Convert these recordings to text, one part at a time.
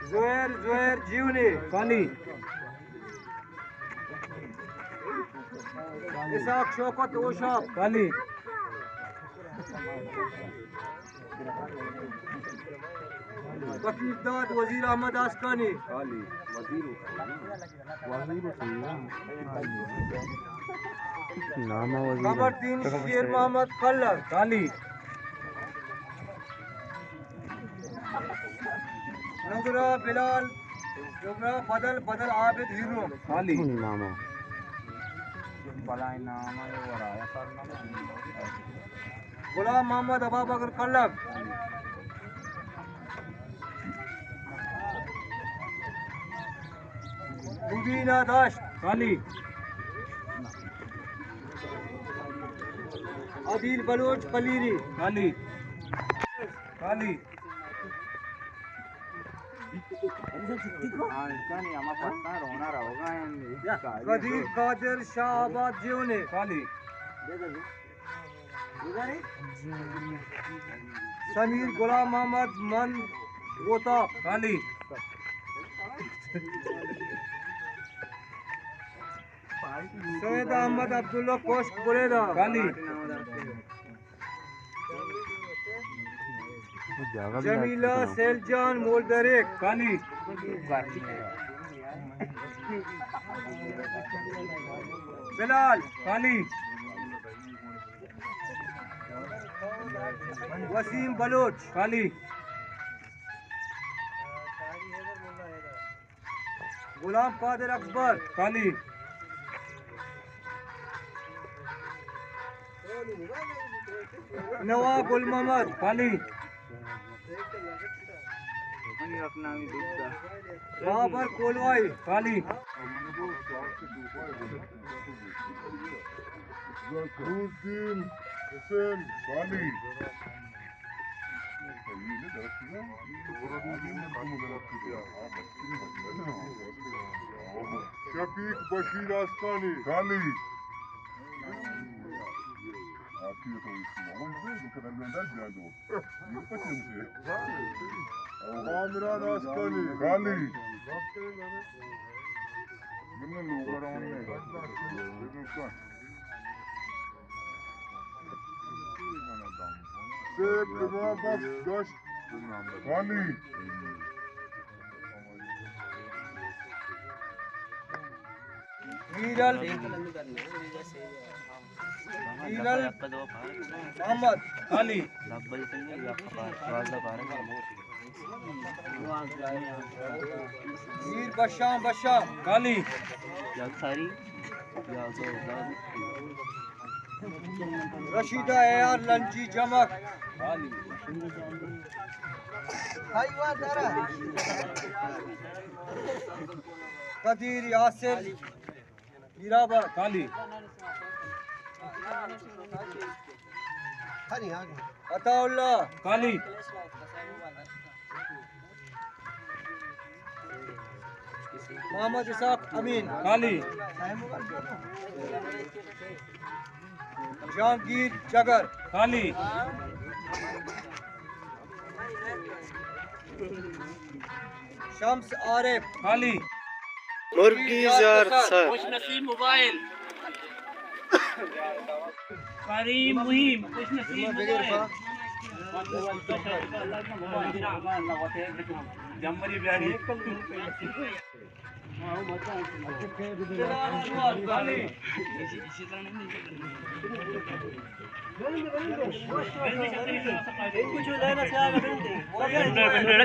زہیر، زہیر جیونی۔ کالی۔ اسحاق شوکت اوشاپ۔ کالی۔ فقیر داد وزیر احمد آسکانی۔ کالی۔ وزیر نام وزیر۔ قمر دین شیر محمد کلر۔ کالی۔ نگرا بلال، نگرا بدل، بدل عابد ہیرو۔ کالی۔ نام۔ بلائیں نام ہے، وہ رایا سر نام۔ غلام محمد ابابکر کلب۔ مبینہ داشت۔ کالی۔ عدیل بلوچ پلیری۔ کالی۔ کالی۔ ہاں، اس کا نہیں، ہمارا پاکستان رونا رہوگا ہے۔ قدیر قادر شاہ آباد جیونے۔ کالی۔ سمیر غلام محمد من گوتا۔ کالی۔ سید احمد عبداللہ پشت بریدا۔ کالی۔ جمیلہ سیل جان مولدریک۔ کالی۔ بلال۔ کالی۔ وسیم بلوچ۔ کالی۔ غلام قادر اکبر۔ کالی۔ نواب گل محمد۔ کالی۔ بابر کولوائی۔ کالی۔ نوردین حسین۔ کالی۔ شفیق بشیر آستانی۔ کالی۔ کامران آستانی۔ کالی۔ سیف امام بخش دشت۔ کالی۔ میرل، میرل محمد۔ کالی۔ میر بشام، بشام۔ کالی۔ رشیدہ اے آر لنجی جمک۔ قدیر یاسر۔ ہیرآباد۔ کالی۔ عطا اللہ۔ کالی۔ محمد اسحاق امین۔ کالی۔ جہانگیر جگر۔ کالی۔ شمس عارف۔ کالی۔ مرگی زیارت سر۔ خوش نصیب موبائل۔ کریم مہیم، خوش نصیب موبائل۔ جمری بیاری۔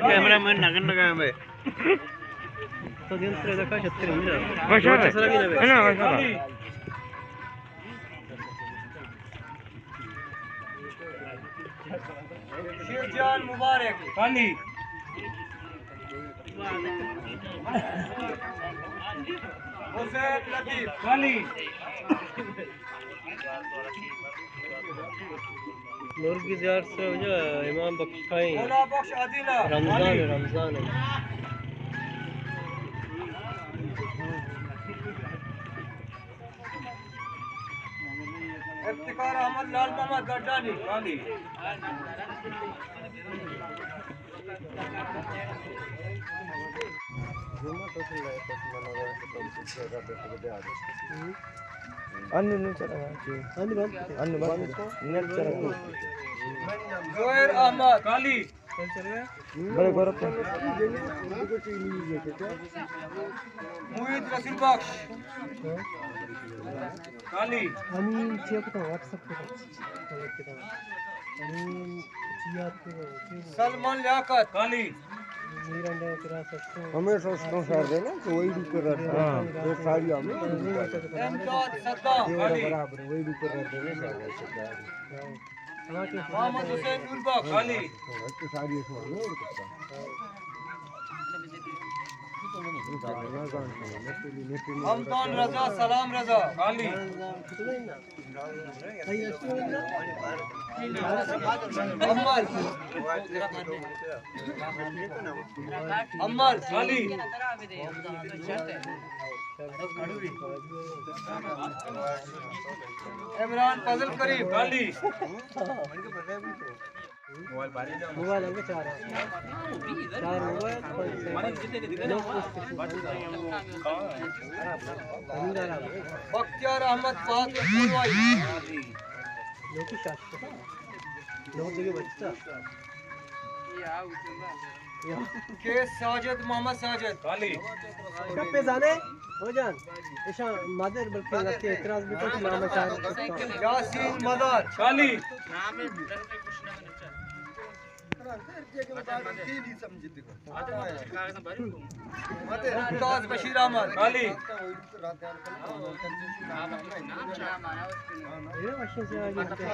کیمرہ مین نگن لگا ہے۔ شیر جان مبارک۔ کالی۔ حسین لطیف۔ کالی۔ مرگی زیارت سر وجہ امام بخش کائیں۔ مولا بخش عادلہ۔ رمضان، رمضان۔ افتخار احمد لال محمد گڈانی۔ ان نو چلا گیا۔ ان بند۔ ان بند۔ نیٹ چلا گیا۔ زہیر احمد۔ کالی۔ بڑے گورپ۔ محیط رسول بخش۔ کالی۔ امین چیک تو واٹس ایپ پہ۔ امین چیات پہ۔ سلمان لیاقت۔ کالی۔ میرا نام تیرا سسٹم۔ ہمیں سسٹم سر دینا تو وہی روپے رکھ۔ ہاں۔ تو ساری ہمیں۔ امداد صدام۔ یہ والا کالی۔ برابر ہے، وہی روپے رکھ دینا سر۔ محمد حسین نوربخش۔ کالی۔ حمدان رضا، سلام رضا۔ کالی۔ عمر۔ عمر۔ کالی۔ عمران فضل کریم۔ کالی۔ موبائل ہم چار۔ چار موبائل، پنچ۔ بختیار احمد فاطم پوروائی۔ لوکی شاش۔ لوگ دیگه بچتا۔ کے ساجد، محمد ساجد۔ کالی۔ شپ پہ زانے، ہو جان۔ ایشاں مادر بلکہ لگتے اعتراض بکن کہ محمد ساجد۔ یاسین مدار۔ کالی۔ ممتاز بشیر احمد۔ کالی۔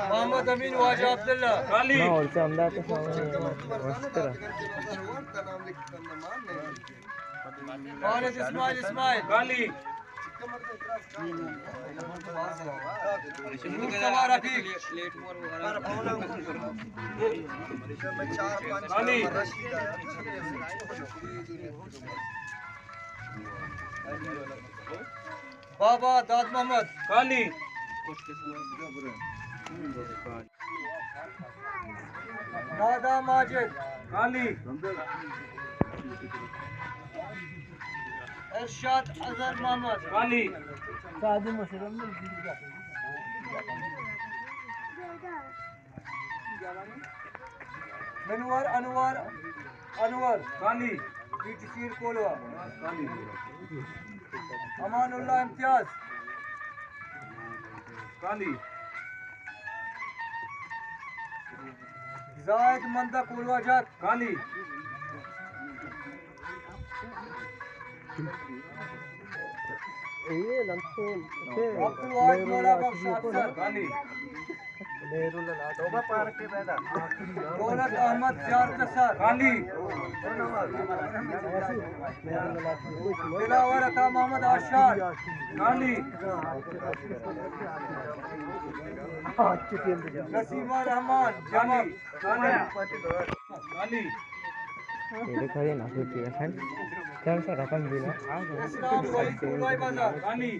محمد امین واجہ عبداللہ۔ کالی۔ خالد اسماعیل اسماعیل۔ کالی۔ نور سما رفیق۔ کالی۔ بابا داد محمد۔ کالی۔ دادا ماجد۔ کالی۔ ارشاد اظہر محمد۔ کالی۔ منور انور انور۔ کالی۔ بی ٹی سی کولوا۔ کالی۔ امان اللہ امتیاز۔ کالی۔ زاہد مندہ کولواہ جات۔ کالی۔ عبدالواحد مولا بخش افسر۔ کالی۔ رونق احمد سیال قصر۔ کالی۔ دلاور عطا محمد آشار۔ کالی۔ نسیمہ رحمان جمال۔ کالی۔ کالی۔ یہ دیکھو، یہ نہ سوچی ہے، کون سا رقم دینا؟ اسلام بھائی، پوروائی بازار۔ کالی۔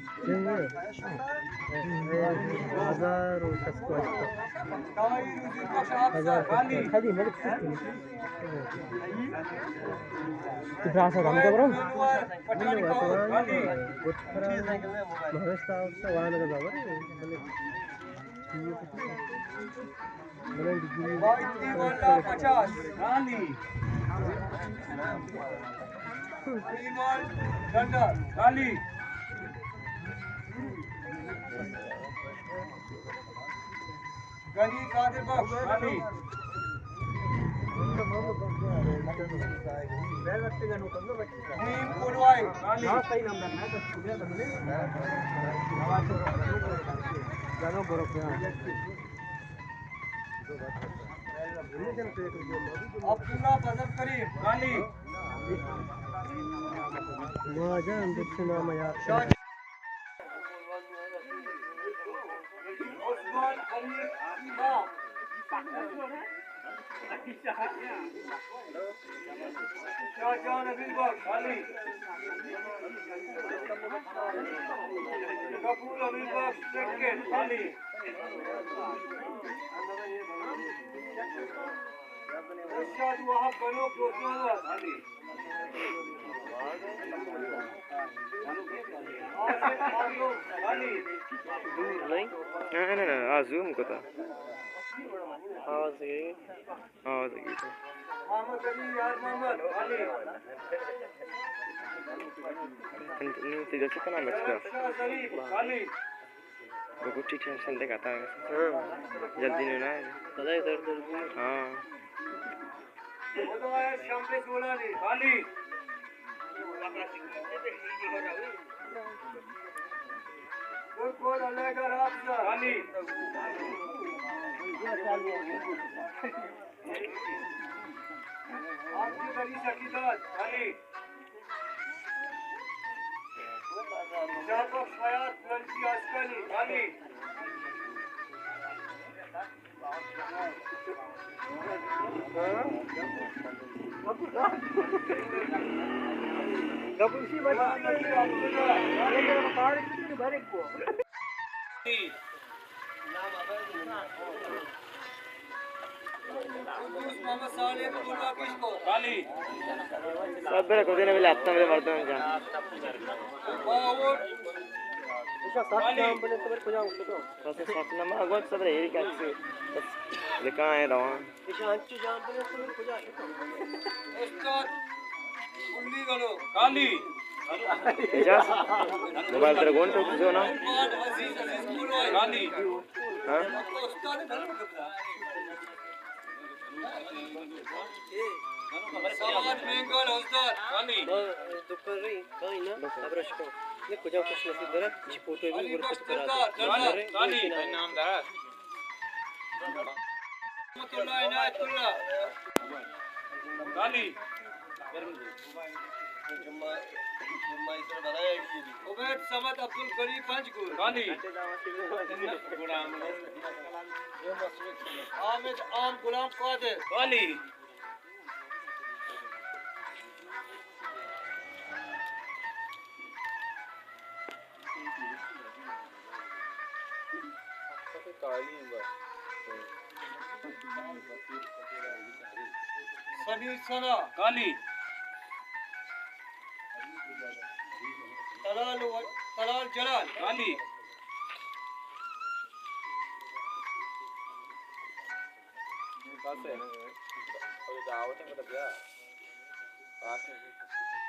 ہزار و شست و ہشت۔ ہزار۔ کالی۔ کالی، ملک سسٹم۔ تو برا سا دم دے برو۔ کالی۔ مہاراشٹر سے وہاں لگا جاؤ۔ پچاس۔ کالی۔ ایمان ڈنڈا۔ کالی۔ غنی قادر بخش۔ کالی۔ مہیم کولوائی۔ کالی۔ عبداللہ فضل کریم۔ کالی۔ واجہ اندر سے نام یاد کر۔ عثمان علی امام۔ شاہ جان حبیب بخش۔ کالی۔ غفور حبیب بخش سیکنڈ۔ کالی۔ ارشاد وهاب بنوک دوستان. آصف آریو علی. دور نہیں؟ نه، نه، نه، آ زوم کتا. آواز گئی. آواز گئی. محمد علی یار محمد علی. نو تیجا چکنا بچتا. شاہ ظریف علی. بگو ٹی ٹینشن دے کتا. ہاں. جلدی نہ نہ. بلے در در. ہاں. خدایا شمبے سولانی. علی. گل گل علیگر افضل. علی. عبدالعلی شکیداد. علی. جعفر حیات بلوچی عسکری. علی. سب بلے کدی نہ بلے ہفتہ بلے مردم جان. سب سب نہ ما گوت سب ریری کچی. بس لکھا ہے روان. استاد گلی گلو. کالی. اجاز. موبائل تیرا گون تو جو نا. عزیز عزیز گلو. کالی. ہاں. استاد گلو. سماج مینگل حسدار. کالی. دکان رہی کائیں نا. ابرش کو. یہ کجا خوش نصیب درا چی فوٹو بھی علی بخش دلدار. کالی. نام دار. رحمت اللہ عنایت اللہ. کالی. عبید صمد عبدالغنی پنجگور. کالی. حامد عام غلام قادر. کالی. سمیر ثنا. کالی. طلال و-، طلال جلال. کالی.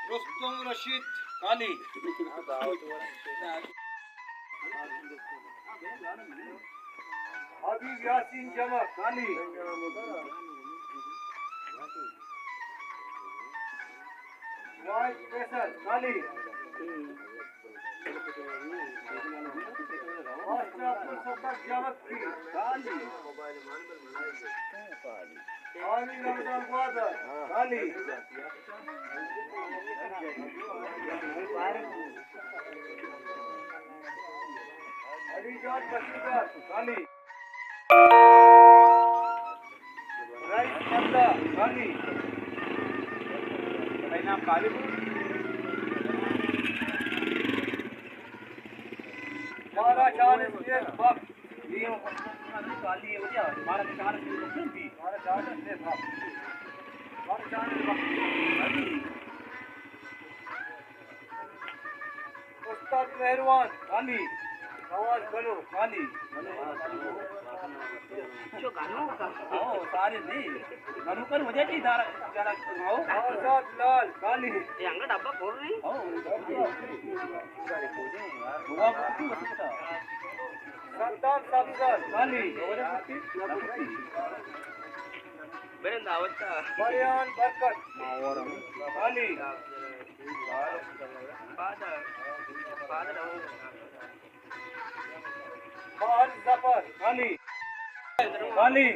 رستم رشید. کالی. حبیب یاسین جمع. کالی. واحد فیصل. کالی. ماسٹر عبدالستار جاوید کی. کالی. کالی رمضان گوادر. کالی. علی جان بشیرباد. کالی. رئیس بندہ. کالی. نام کالی. مارا چار اسٹیٹ بخش. مارا چار اسٹیٹ بخش. مارا چار اسٹیٹ بخش. استاد مہروان. کالی. نواز بلو. کالی. چو گنو کا. او، سارے نہیں. گنو کر وجہ کی دار جانا. او. آزاد لال. کالی. یہ انگا ڈبہ پر نہیں. او. دعا کرتی وسکتا. صدام سبزل. کالی. برن دعوت کا. مریان برکت. کالی. فادر، فادر ہو. باہر ظفر. کالی. کالی.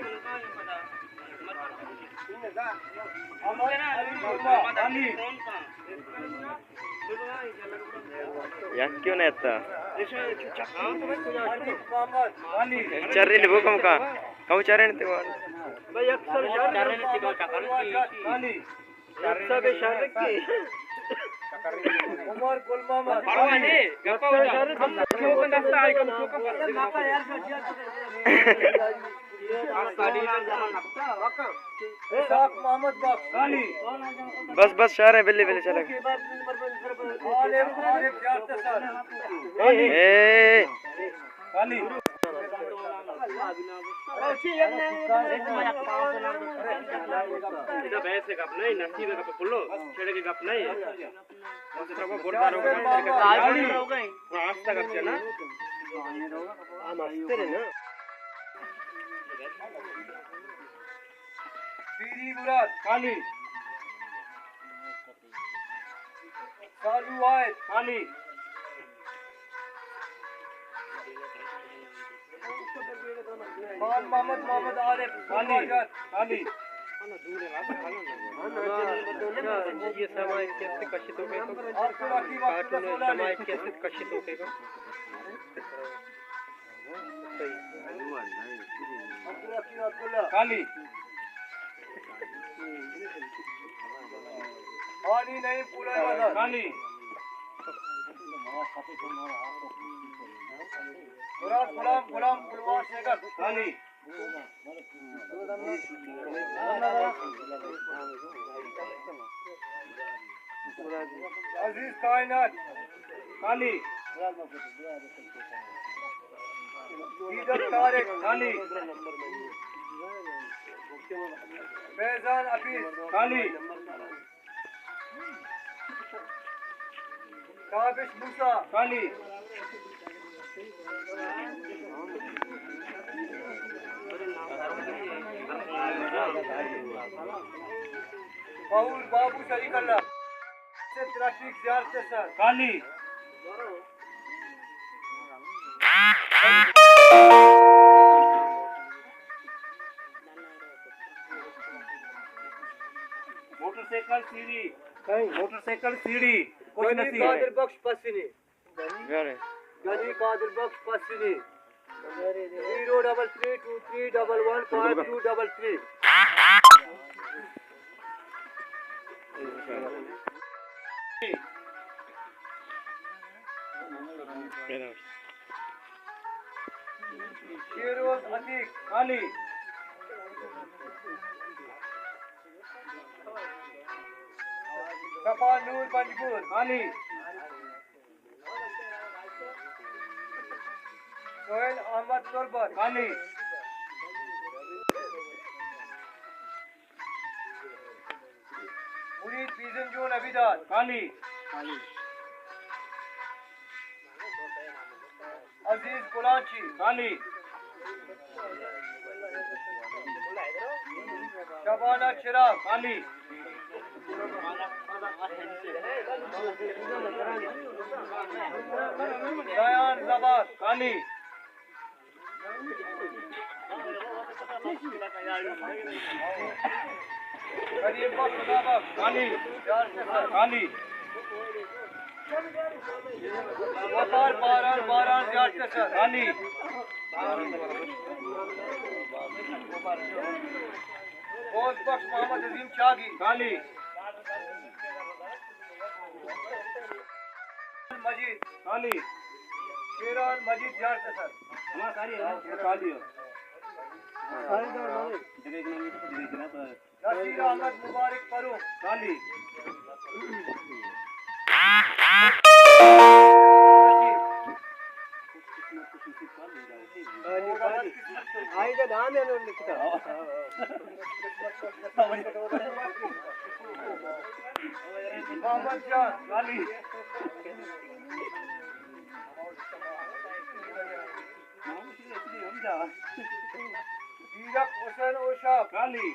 احمد علی ورما. کالی. یک کیوں نہ اتا؟ حنیف محمد. کالی. چرے نے وہ کم کا. کم چرے نے تو. بھائی، اکثر چرے نے تو چکر. کالی. سب اشارہ کی. عمر گل محمد۔ پرواہ نہیں، گپا ہو جا۔ ہم چوکن دستا آئی کم چوکن۔ اسحاق محمد بخش۔ بس، بس، شہر ہیں، بلے، بلے، چلے۔ عالم عارف یار تسر۔ اے۔ ادا بحث ءِ گپ نہ اِنت، نصیب ءِ گپ کلو، چھڑے ءِ گپ نہ اِنت۔ پیری مراد۔ خالی۔ سالو واحد۔ خالی۔ خان محمد، محمد عارف۔ خالی۔ خالی۔ یہ سما ایک کیسے کشی تو کہ تو۔ عبدالرقیب، کارٹون عبداللہ سما ایک کیسے کشی تو کہ تو۔ خالی۔ خالی نہیں، پورا بازار۔ خالی۔ غلام، غلام، غلام، پلوار شیخ۔ خالی۔ عزیز کائنات۔ خالی۔ دیدک طارق۔ خالی۔ فیضان حفیظ۔ خالی۔ تابش موسیٰ۔ خالی۔ ظہور بابو شریک اللہ۔ ٹریفک زیارت سر۔ خالی۔ موٹر سائیکل سیڑھی۔ موٹر سائیکل سیڑھی۔ کچھ غنی نصیب ہے۔ Qadir Bakhsh Pasni. Ghani Qadir Bakhsh Pasni. Zero double three two three double one five two double three. Sheroz Atiq. خالی۔ صفا نور پنجگور۔ خالی۔ سہیل احمد تربت۔ خالی۔ مرید بیزن جون ابیداد۔ خالی۔ عزیز کلانچی۔ خالی۔ شبانہ چراغ۔ خالی۔ ریان زبان۔ خالی۔ کریم بخش خدا بخش۔ خالی۔ خالی۔ وقار باران، باران زیارت سر۔ خالی۔ غوث بخش محمد عظیم چاگی۔ خالی۔ مجید۔ خالی۔ شیران مجید زیارت سر۔ ہمارا ساری ہے، خالی ہے۔ نصیر احمد مبارک فاروق۔ خالی۔ خالی، خالی۔ آئی کا نام ہے، انہوں نے لکھا۔ محمد جان۔ خالی۔ زیرک حسین اوشاپ۔ خالی۔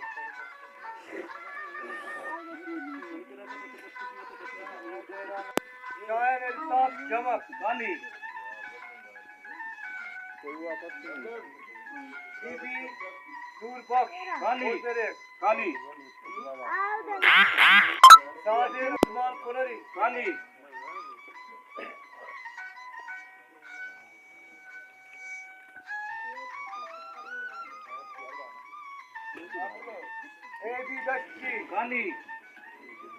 شاعر الطاف جمک۔ خالی۔ بی بی نور بخش۔ خالی۔ خالی۔ صادق عثمان کنری۔ خالی۔ اے بی دشتی۔ خالی۔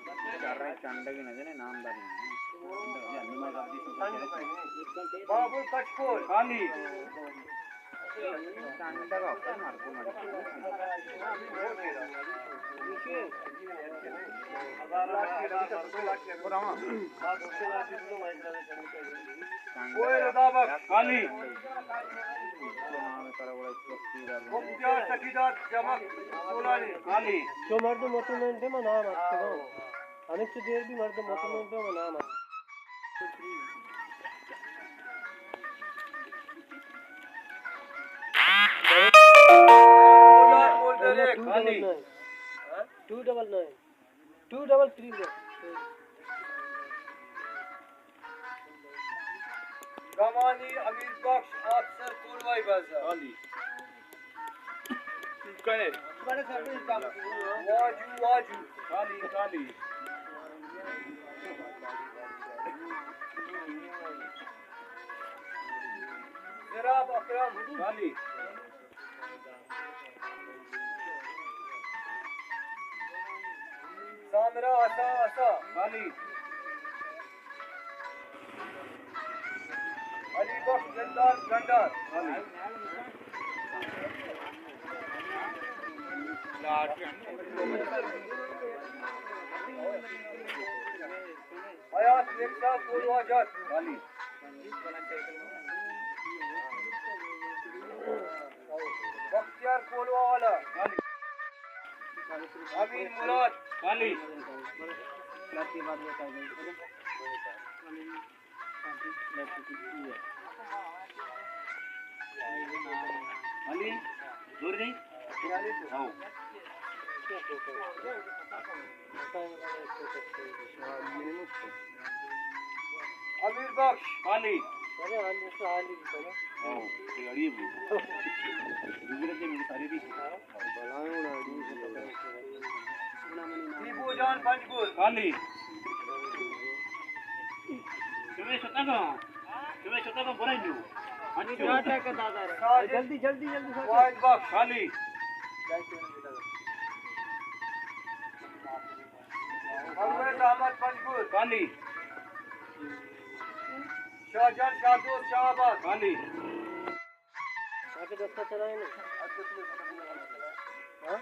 چنڈگ نہ جنے نام داری۔ بابل کچکول۔ خالی۔ چنڈگ اپر مارکو مارکو۔ خالی۔ مختیار سکیداد جمک سولانی۔ خالی۔ چو مردم مطمئن بے من نام اتکگاں۔ ہمیں چو دیر بھی مردم مطمئن بے من نام اتکگاں۔ خالی۔ Two double nine. Two double three zero. گمانی امیر بخش آفسر کولوائی بازار۔ خالی۔ کنے۔ واجو، واجو۔ خالی، خالی۔ زراب اکرم۔ خالی۔ سامرا اسا اسا۔ خالی۔ علی بخش دلدار گنڈار۔ خالی۔ حیات مرزا کولواجات۔ خالی۔ بختیار کولوا والا۔ خالی۔ امین مراد۔ خالی۔ خالی۔ دور دی۔ ہاں۔ امیر بخش۔ خالی۔ ہاں، یہ اڑی بھی۔ دوسرے کے میرے سارے بھی۔ بیبو جان پنجگور۔ خالی۔ شمے شتگاں۔ شمے شتگاں برنجو۔ انچو۔ ساجد۔ جلدی، جلدی، جلدی، ساجد۔ واحد بخش۔ خالی۔ پرویز احمد پنجگور۔ خالی۔ شاہجان شاہدوست شاہ آباد۔ خالی۔ آگے دستا چلائے نا۔ ہاں؟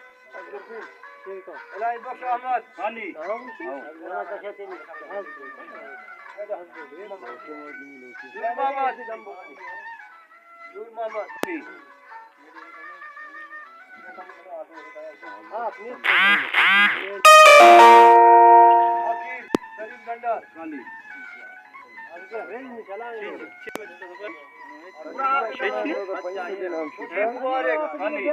ٹھیک ہے۔ الہی بخش احمد۔ خالی۔ ہاں، ہاں۔ نور محمد۔ نور محمد۔ ہاں، اپنی۔ حکیم سلیم ڈنڈا۔ خالی۔ مبارک۔ خالی۔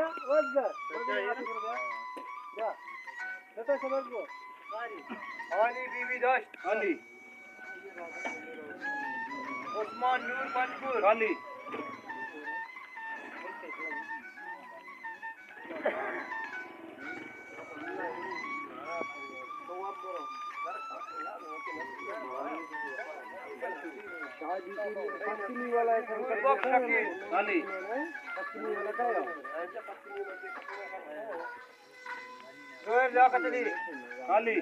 خالی بی بی داشت۔ خالی۔ عثمان نور پنجگور۔ خالی۔ خالی۔ زہیر لیاقت علی۔ خالی۔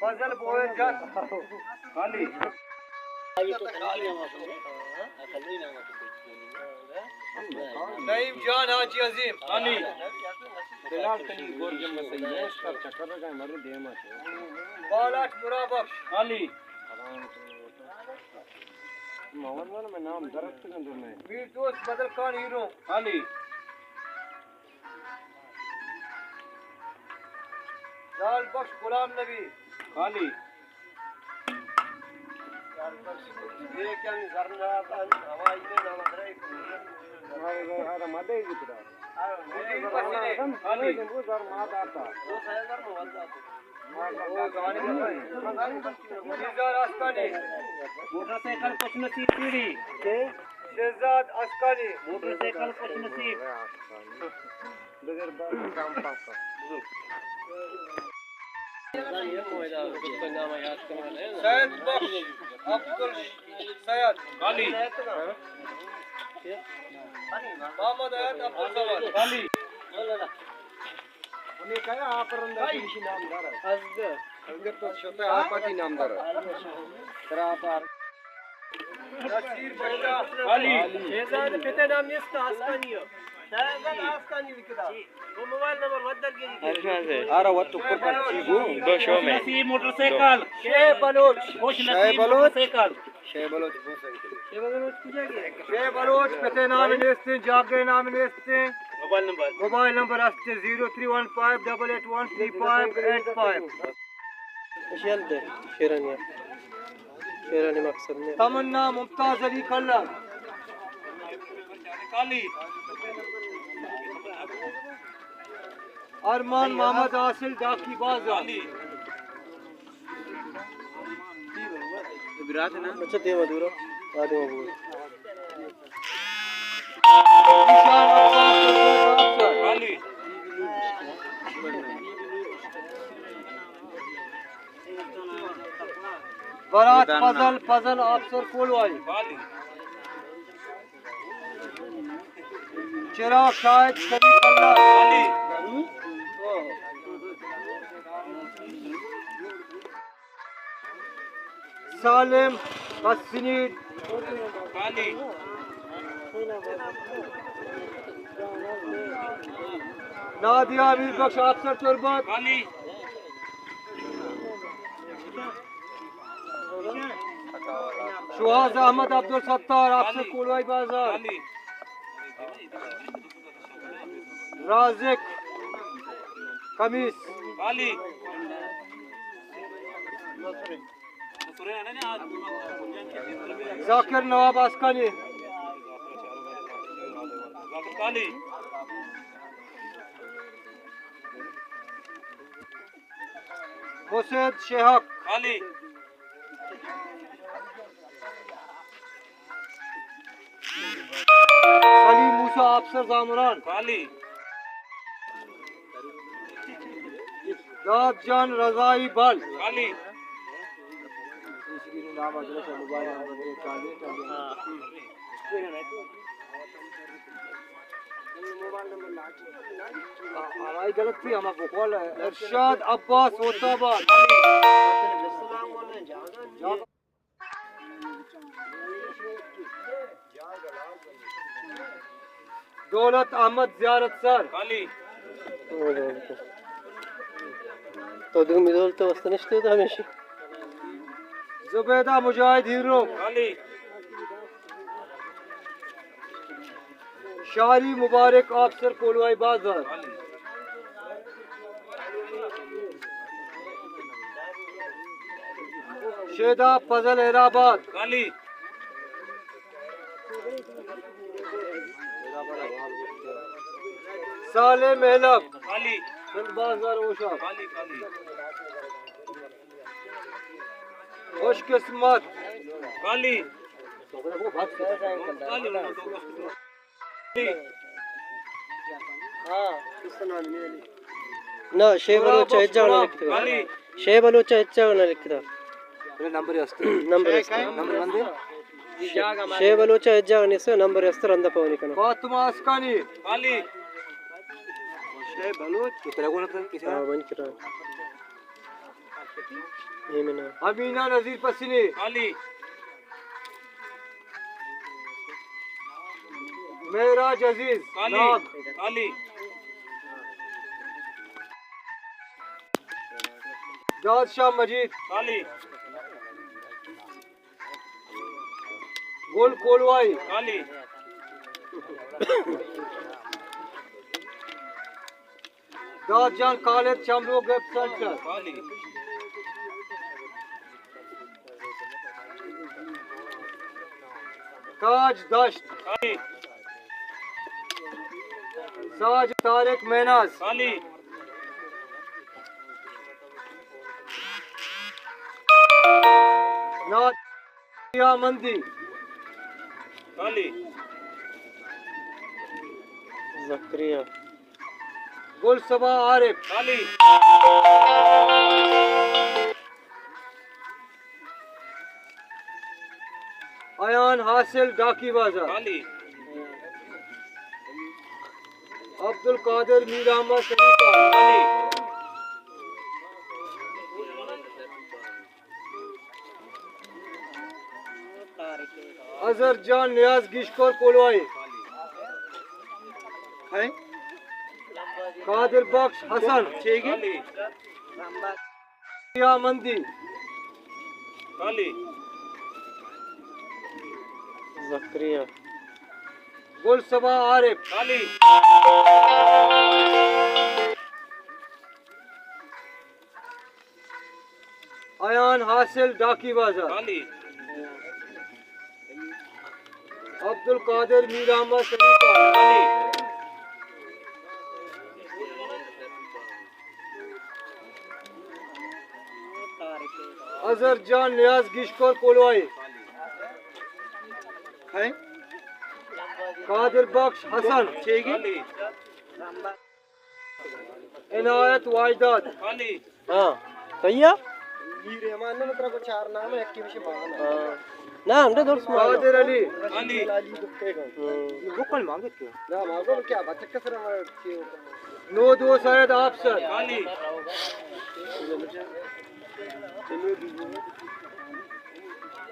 فضل بوہیر جان۔ خالی۔ نعیم جان حاجی عظیم۔ خالی۔ بالاچ مرا بخش۔ خالی۔ محمد من، میں نام درست کن دو میں۔ میر دوست بدل خان ہیرو۔ خالی۔ لال بخش غلام نبی۔ خالی۔ یہ کیا نہیں، زرنا ہوائی میں نام درے۔ ہمارے گھر آ رہا مدے گی ترا۔ خالی۔ وہ زر مات آتا۔ نزار آستانی۔ موٹر سائیکل خوش نصیب پیڑی۔ شہزاد آستانی۔ موٹر سائیکل خوش نصیب۔ سید بخش عبدال سید۔ خالی۔ محمد حیات عبدالصمد۔ خالی۔ ہمیں کہا آپ رندا کسی نام دار ہے۔ ازگر۔ ازگر تو شتا آپ کی نام دار ہے۔ ترا آپ آر۔ شہزاد پتے نام نیست، آسکانی ہے۔ شہزاد آسکانی لکھتا۔ وہ موبائل نمبر ودر گیری۔ آرا وت اوپر پرچی گو۔ دو شو میں۔ سی موٹر سائیکل۔ شے بلوچ۔ خوش شے نصیب بلوچ۔ Motor cycle. شے بلوچ بو سائیکل۔ شے بلوچ کجا گئے؟ شے بلوچ پتے نام نیستیں، جاگے نام نیستیں۔ Mobile number. موبائل نمبر است zero three one five double eight one three five eight five. اشیال دے، شیرانی۔ شیرانی مقصد نے۔ تمنا ممتاز علی کلر۔ کالی۔ ارمان محمد حاصل ڈاکی بازار۔ اچھا، دیما دورا۔ آ، دیما دورا۔ برات فضل، فضل آفسر کولوائی۔ چراغ شاہد شریف اللہ۔ سالم حسنی۔ نادیہ امیر بخش آفسر تربت۔ شوہاز احمد عبدالستار آفسر کولوائی بازار۔ رازق کمیس۔ ذاکر نواب آسکانی۔ مسید شیہک۔ سلیم موسیٰ آفسر زامران۔ کالی۔ داد جان رضائی بل۔ کالی۔ ہمائی غلط تھی، ہما بقول ہے۔ ارشاد عباس ہوتا باد۔ دولت احمد زیارت سر۔ کالی۔ تو دومی دولت واسطہ نشتے تو ہمیشہ۔ زبیدہ مجاہد ہیرو۔ کالی۔ شاری مبارک آفسر کولوائی بازار۔ شیدا فضل حیرآباد۔ کالی۔ صالح مہلب۔ کالی۔ فل بازار اوشا۔ کالی، کالی۔ خوش قسمت۔ کالی۔ نہ، شے بلوچ ءَ ہچ جاگہ نہ لکھتگ۔ شے بلوچ ءَ ہچ جاگہ نہ لکھتگ۔ نمبر است۔ نمبر است۔ نمبر بندے؟ شے بلوچ ءَ ہچ جاگہ نیست، نمبر است، رندا پونی کناں۔ فاطمہ اسکانی۔ شے بلوچ۔ کترا گونا تھا؟ کترا؟ ہاں، بند کرا۔ اے منا۔ امینہ نذیر پسنی۔ کالی۔ معراج عزیز۔ کالی۔ ناگ۔ کالی۔ داد شاہ مجید۔ کالی۔ گل کولوائی۔ کالی۔ داد جان خالد چمرو گپ سنٹر۔ کالی۔ تاج دشت۔ کالی۔ ساج طارق میناز۔ کالی۔ ناد یا مندی۔ کالی۔ زکریا۔ گل صبا عارف۔ کالی۔ ایان حاصل ڈاکی بازار۔ کالی۔ عبدالقادر میر احمد سریکا۔ اظہر جان نیاز گیشکور کولوائی۔ قادر بخش حسن۔ یا مندی۔ خالی۔ زکریا۔ گل صبا عارف۔ خالی۔ ایان حاصل ڈاکی بازار۔ خالی۔ عبدالقادر میر احمد سریکا۔ خالی۔ اظہر جان نیاز گیشکور کولوائی۔ ہیں؟ قادر بخش حسن۔ خالی۔ عنایت واجداد۔ خالی۔ ہاں۔ کیا؟ میر رحمان نے مطلب کو چار نام ہے، ایک کی بھی شبان ہے۔ ہاں۔ نام دے دوست مان۔ قادر علی۔ خالی۔ علی بکے گا۔ ہاں۔ بکل مانگے کیا؟ نہ، مانگو کیا؟ بچک سر ہمارا کیوں؟ نو دو سید آفسر۔ خالی۔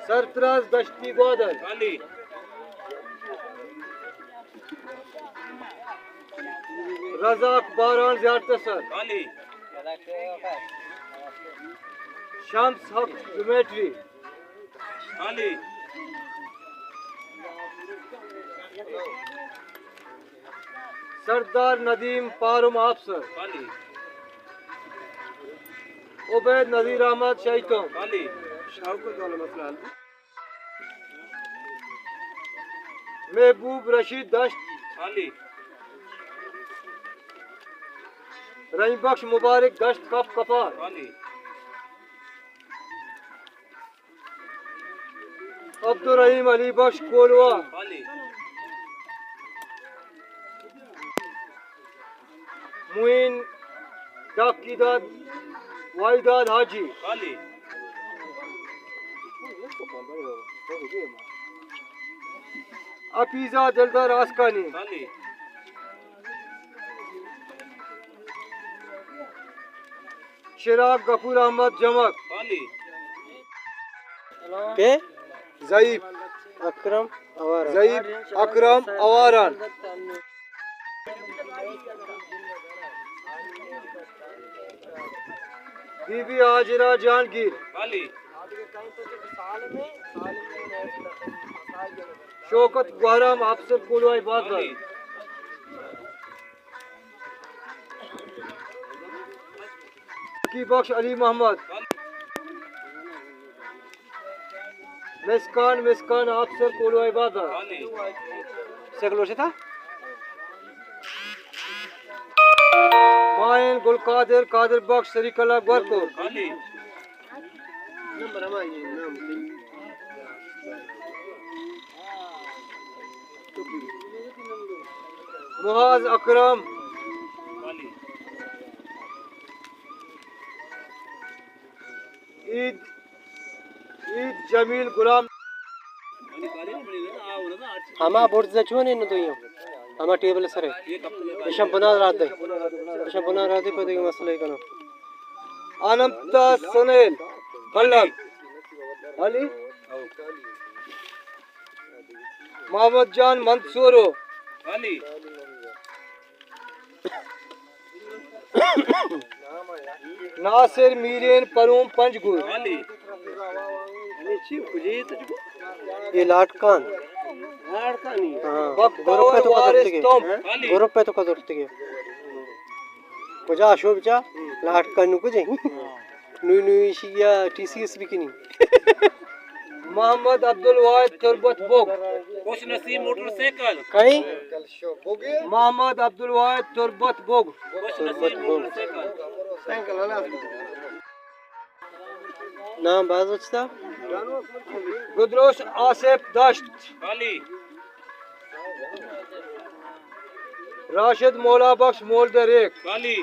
سرفراز دشتی گوادر۔ خالی۔ رزاق باران زیارت سر۔ خالی۔ شمس حق جمیٹری۔ خالی۔ سردار ندیم پارم آفسر۔ خالی۔ عبید نذیر احمد شیطان۔ خالی۔ شوکت والا مسئلہ حل۔ محبوب رشید دشت۔ خالی۔ رحیم بخش مبارک دشت کپ کپار۔ خالی۔ عبدالرحیم علی بخش کولواہ۔ خالی۔ معین ڈاکی داد، وائی داد حاجی۔ خالی۔ حفیظہ دلدار آسکانی۔ خالی۔ چراغ غفور احمد جمک۔ خالی۔ کے؟ ضعیف۔ اکرم اواران۔ ضعیف اکرم اواران۔ بی بی حاجرہ جہانگیر۔ خالی۔ شوکت گوہرام آفسر کولوائی بازار۔ خالی۔ کی بخش علی محمد۔ مسکان، مسکان آفسر کولوائی بازار۔ سیکل وشتا؟ مائن گل قادر، قادر بخش سری کلا گورکو۔ معاذ اکرم۔ عید، عید جمیل غلام۔ ہما برز چون انت دوئیں؟ ہما ٹیبل سر ہے۔ ایشاں بنا رات دے۔ ایشاں بنا رات دے، پہ دیگہ مسئلہ کناں۔ اننتا سنیل۔ کلب۔ علی۔ محمد جان منصورو۔ ناصر میرین پروم پنجگور۔ یہ لاٹکان۔ ہاں۔ بختاور وارث تمپ۔ گروپ پہ تو کا ضرورت ہے؟ کجا شو بچا؟ لاٹکان نو کجے؟ نوی نوی ایشی یا ٹی سی ایس بکنی۔ محمد عبدالواحد تربت بوگ۔ خوش نصیب موٹر سائیکل۔ کئی؟ محمد عبدالواحد تربت بوگ۔ خوش نصیب موٹر سائیکل۔ نام باز اچتا؟ گدروس آصف دشت۔ خالی۔ راشد مولا بخش مولدہ ریک۔ خالی۔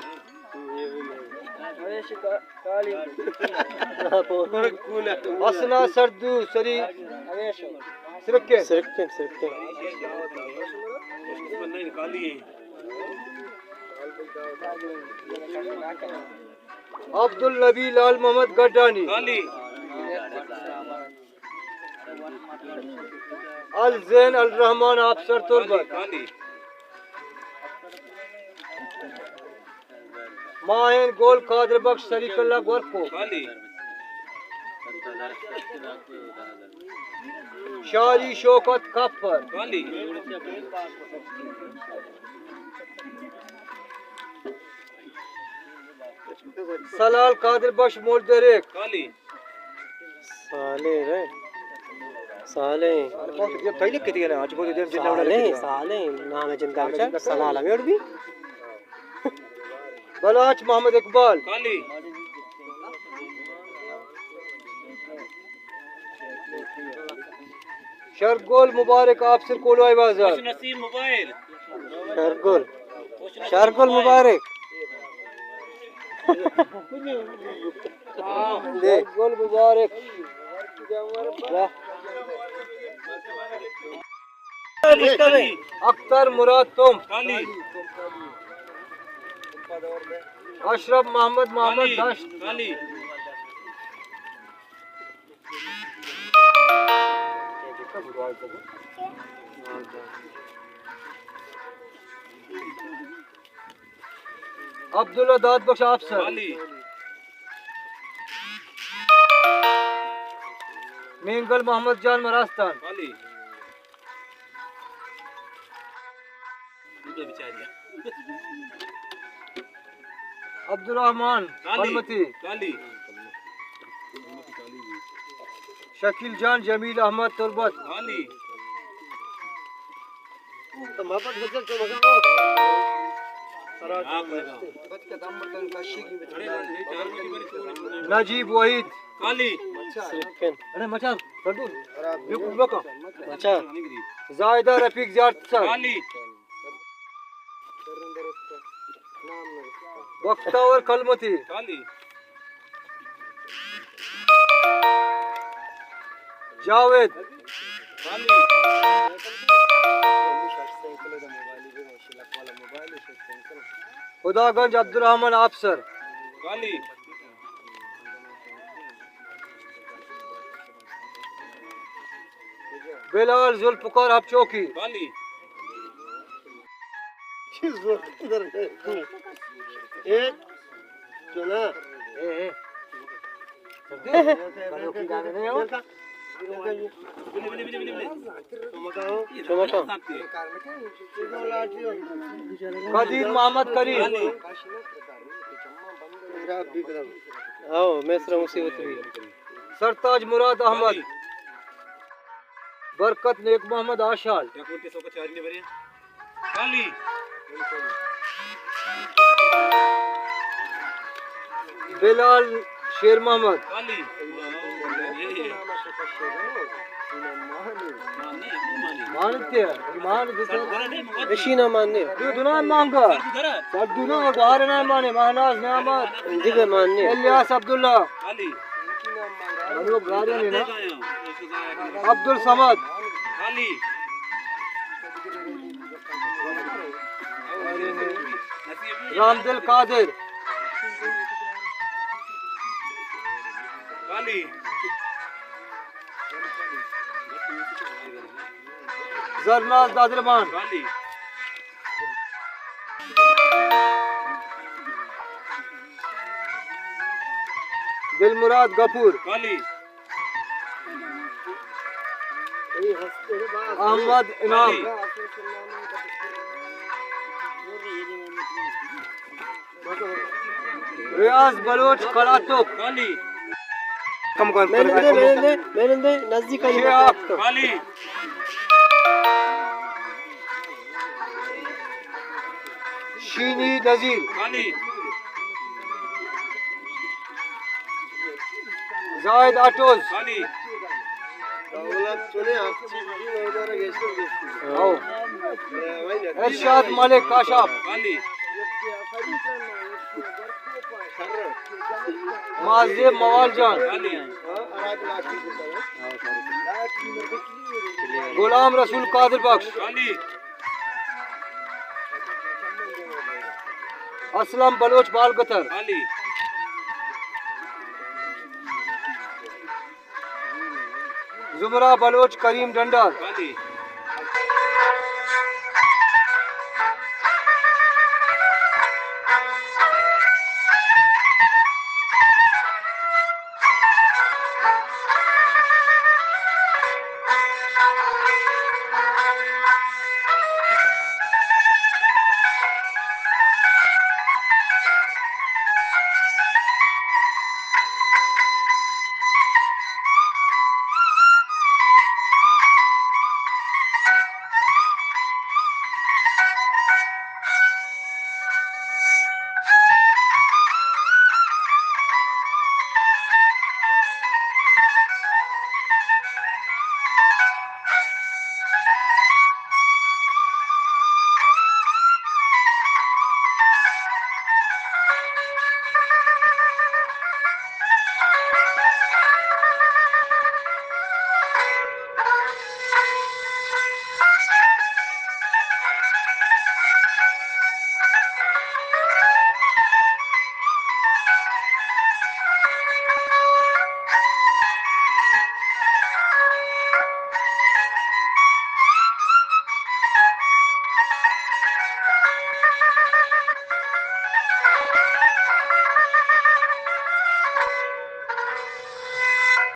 حسنا سردو سری سرکے۔ سرکے، سرکے۔ عبدالنبی لال محمد گڈانی۔ کالی۔ الزین الرحمان آپسر تربت۔ کالی۔ ماہین گل قادر بخش شریف اللہ گورکو۔ کالی۔ شاری شوکت کپر۔ کالی۔ سلال قادر بخش مولدریک۔ کالی۔ صالح رے۔ صالح۔ صالح، صالح نام جند کا بچہ، سلال ہمیں اڑ بھی۔ بلوچ محمد اقبال۔ کالی۔ شرگل مبارک آپسر کولوائی بازار۔ خوش نصیب موبائل۔ شرگل۔ شرگل مبارک۔ دے۔ شرگل مبارک۔ واہ۔ اختر مراد تم۔ کالی۔ اشرف محمد محمد کالی۔ دشت۔ کالی۔ عبداللہ داد بخش آپسر۔ کالی۔ مینگل محمد جان مراستان۔ کالی۔ عبدالرحمان کالی۔ کلمتی۔ کالی۔ شکیل جان جمیل احمد تربت۔ کالی۔ نجیب وحید۔ کالی۔ ارے مچا، سردو۔ مچا۔ زاہدہ رفیق زیارت سر۔ کالی۔ بختاور کلمتی۔ کالی۔ جاوید۔ کالی۔ خدا گنج عبدالرحمن آپسر۔ کالی۔ بلال ذوالفقار ہب چوکی۔ کالی۔ اے، چونا۔ اے، اے۔ بلوکی گانے نہیں ہو؟ چمکا۔ قدیر محمد کریم۔ او، مصر مصیبت بھی۔ سرتاج مراد احمد۔ برکت نیک محمد آشال۔ کالی۔ بلال شیر محمد۔ کالی۔ مانتے، مانتے۔ اشی نہ ماننے۔ دو دنا مانگا۔ سر دنا گوار نہ مانے، مہناز نعمت۔ دیگہ ماننے۔ الیاس عبداللہ۔ کالی۔ منو گاری نے نا۔ عبدالصمد۔ کالی۔ رامدل قادر۔ کالی۔ زرناز دادرمان۔ کالی۔ دلمراد غفور۔ کالی۔ احمد انعام۔ کالی۔ ریاض بلوچ کلاتوک۔ کالی۔ کم کن، میں نندے، میں نندے، میں نندے، نزدیک آئی۔ شیہاب۔ کالی۔ شینی نذیر۔ کالی۔ زاہد آٹوز۔ کالی۔ او۔ ارشاد ملک کاشاپ۔ کالی۔ مہذب موال جان۔ کالی۔ غلام رسول قادر بخش۔ کالی۔ اسلم بلوچ بالگتر۔ بلے۔ زمرہ بلوچ کریم ڈنڈار۔ بلے۔